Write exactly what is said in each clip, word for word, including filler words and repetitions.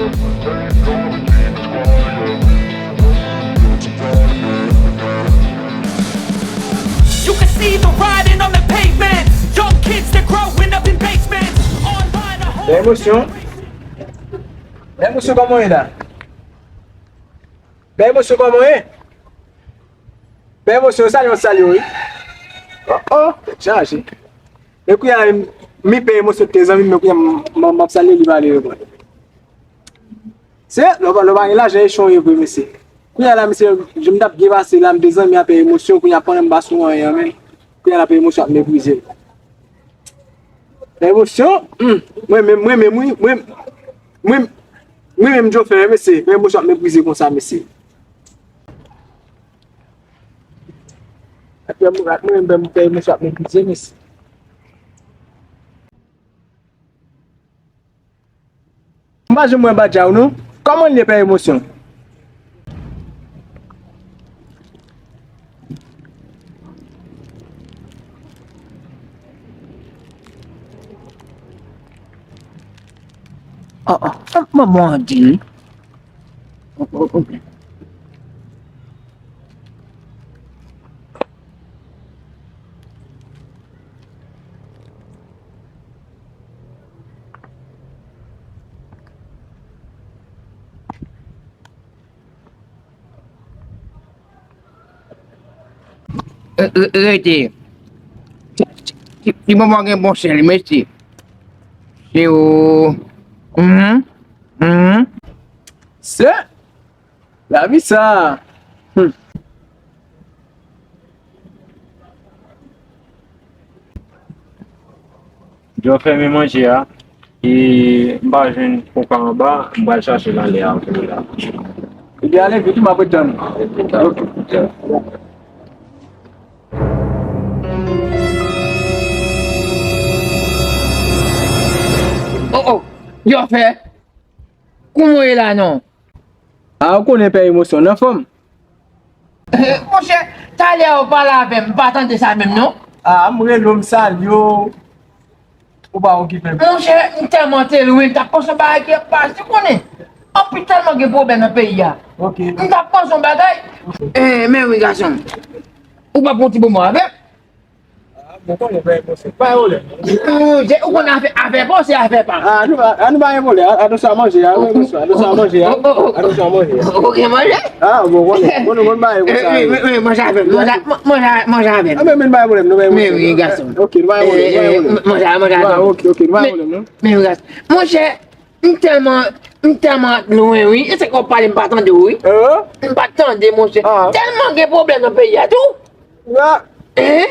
You can see the writing on the pavement. Young kids, they're growing up in basements. Online, a whole Bèl emosyon. Bèl emosyon, kòman w ye la? Bèl emosyon, kòman w ye? Bèl emosyon, salye, w salye, wi. Oh, oh, tèt chaje. E kounye a, mi pè emosyon te zanmi m, men kounye a, m, m, m ap salye li, m ale reponn. Se, lè w pa, lè w pa gen lajan, e chon ye vre, mesye. Kounye a la, mesye, jan m t ap byen pase la, m te zanmi a pè emosyon, kounye a pandan m pa sou anyen, men. Kounye a la, pè emosyon ap meprize m. Pè emosyon, hmm, mwen menm, mwen menm, wi, mwen, mwen, mwen menm, Djofè, mesye, pè emosyon ap meprize konsa, mesye. Ak mwen, ak mwen menm, pè emosyon ap meprize, mesye. M pa janm wè Badjaw non. Kòman l ye pè emosyon? Oh, oh, manman an di. Oh, oh, oh. Re-, re-, rete. Ti, ti, ti manman gen bon sèl, mesye. Se ou. Mhm. Mhm. Se lavi sa. Hmm. Djò fèmen manje a. E m pa jwenn koka anba, m pral chache l anlè a pou la. Ebyen, ale vit, m ap ret tann ou. Ok. Oh, oh, Djò fè. Kouman w ye la non? A, ou konnen pè emosyon nan fòm. Eh, monchè, talè a ou pale avè m, m pa tande sa menm non. A, m rele w, m salye w. Ou pa okipe m. Monchè, m tèlman te lwen, m t ap panse yon bagay ki ap pase, ou konnen. Anpil tèlman gen pwoblèm nan peyi a. Ok. M t ap panse yon bagay. Eh, men wi gason. Ou pa pran ti moman avè m. A, bon, konnen, pa gen pwoblèm. Pa gen pwoblèm. Ou, ou konn afè, afè pa w, se afè pa m. A, nou pa, a, nou pa gen pwoblèm. A, atansyon a manje a, wi, mesye. Atansyon a manje a. Atansyon a manje a. Ou gen manje? A, bon, konnen, konnen, konnen bagay konsa. Wi, wi, wi, manje avè m. Manje, manje, manje avè m. A, men, men, pa gen pwoblèm, nou pa gen pwoblèm. Men wi, gason. Ok, nou pa gen pwoblèm, nou pa gen pwoblèm. Manje, manje avè m. Ok, ok, nou pa gen pwoblèm, non. Men wi, gason. Monchè, m tèlman, m tèlman lwen, wi. E sa k ap pale, m pa tande w, wi. M pa tande, monchè. Tèlman gen pwoblèm nan peyi a, tou. Hein?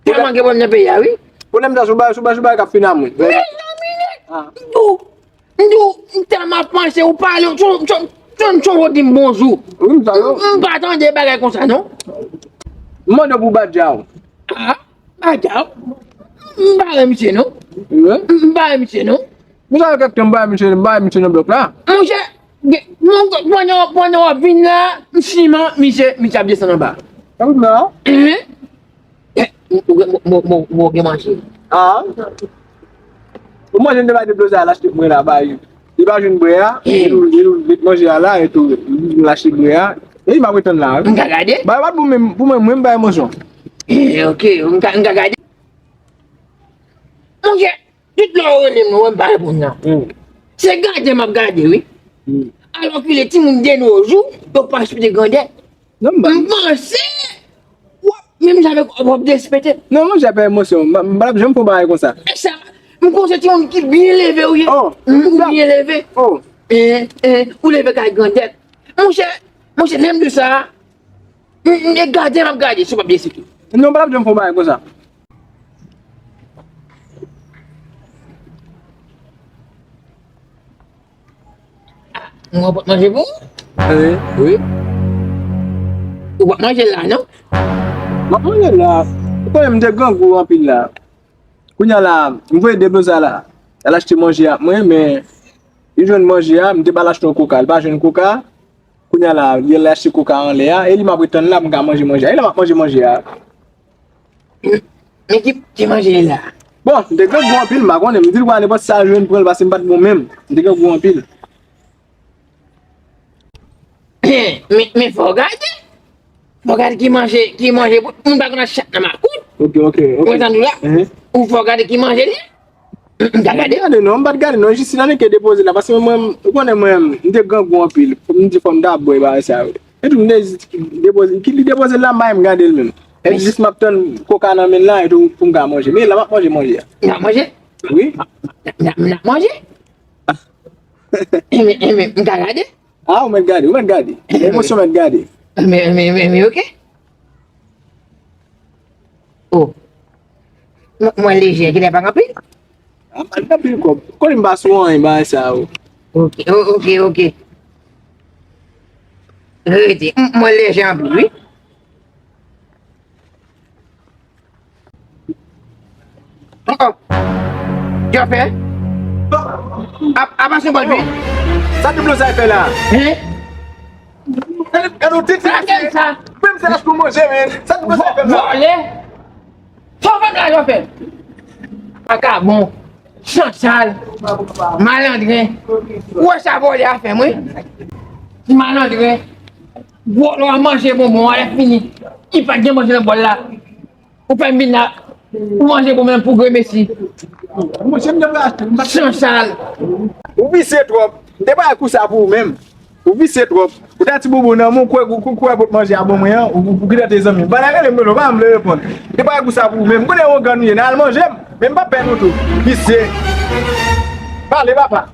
Tèlman gen pwoblèm nan peyi a, wi. Pwoblèm sa, sou bagay, sou bagay, sou bagay k ap fini a mwen. Mezanmi, nèg. M di w, m di w, m tèlman panse ou pale, ou, ou, ou, ou, ou di m bonjou. Wi, m sa yo. M, m pa tande bagay konsa, non. M mande w pou Badjaw. A, Badjaw. M pa wè misye, non. Wi. M pa wè misye, non. Misye yo kèk tan m pa wè misye, m pa wè misye nan blòk la. Monchè, gen, mon, pandan, pandan w ap vin la, m siman, misye, misye ap desann anba. Sa w la? Enhen. Eh, ou, ou, ou, ou, ou gen manje? A. Ou manje m te bay de blozay al achte mwen la, bay. Li pa jwenn bwè a, li, li, li met manje a la, etou, li, li achte bwè a. E li m ap ret tann la, wi. M ka gade? Bay, pa pou mwen, pou mwen, mwen, m bay manje. Eh, ok, m ka, m ka gade? Monchè, tout lè w rele m, ou wè m pa reponn nan. Se gade m ap gade, wi. Alòkile, timoun de nos jours, yo pa sipoze grandè. M panse w ap menm jan avèk w ap derespekte. Non, monchè, pa emosyon. M, m pa t ap janm fè yon bagay konsa. E sa, m konn se timoun ki byen leve w ye. Oh, ou byen leve. Oh. Eh, eh, ou leve kay grandèt. Monchè, monchè, lè m di sa, m, m, e gade m ap gade, si w p ap derespekte. Non, m pa t ap janm fè yon bagay konsa. Mwen pot manje pou ou? Wi. Wi. Ou p ap manje l la, non? M ap manje l la. Ou konnen m te grangou anpil la. Kounye a la, m voye de blozay la. Al achte manje ak mwen, men li jwenn manje a, m te ba l achte yon koka. Li pa jwenn koka. Kounye a la, li al achte koka anlè a. E li m ap ret tann la pou m ka manje manje a. E lè m ap manje manje a. Men ki, ki manje la? Bon, m te grangou anpil, m pa konnen. M di l kwa nenpòt sa l jwenn pran l, paske m pa t bon menm. M te grangou anpil. Men, men fò w gade. Fò w gade ki manje, ki manje. Moun pa konn ap chat nan makout. Ok, ok, ok. Ou konprann la? Mhm. Ou fò w gade ki manje li. M ta gade. Gade non, m pa t gade non, jis si nan ke depoze la, paske mwen, ou konnen mwen, m te grangou anpil. M di fò m ta bwè bagay sa yo. E tou, m te depoze, ki li depoze l la, m pa menm gade l menm. E jis m ap tann koka nan men l la, e tou pou m ka manje. Men la, m ap manje manje a. M ap manje? Wi. M ap, m ap manje? Enben, enben, m ka gade? Ah, ou mèt gade, ou mèt gade. Emosyon mèt gade. Enben, enben, enben, enben, ok. Oh. Mwen, mwen lejè, ki lè pa anpil? Ah, m pa t anpil kòb. Konnen m pa sou anyen, bagay sa yo. Ok, o- ok, ok. Rete. M- Mwen lejè anpil, wi. Oh, oh. Jofè? Ap, ap pase bòl pi. Sa double sa fè la? Hein? Gade, gade yon tit Sa kèm sa? Menm se lache pou manje, men. Sa double sa fè la? Vòlè? Sa w fè m la, Jofè? Vakabon. Sansal. Malandren. Ou wè sa vòlè a fè m, wi? Ti malandren. Vòlè a manje bonbon an, lè fini. Li pa t gen manje nan bòl la. Ou fè m vin la, ou manje pou mwen pou gremesi. Monchè, m te vle achte, m pa t Sansal. Ou visye twòp. M te pare kou sa pou ou menm. Ou visye twòp. Ou ta ti boubou nan men, ou kwè, ou kwè pot manje a bon mwen an, ou, ou kite te zanmi. Bala rele m, non, pa m vle reponn. M te pare kou sa pou ou menm. M konnen yon gang nou ye, n al manje m. Men m pa pè nou tou. Visye. Pale, papa.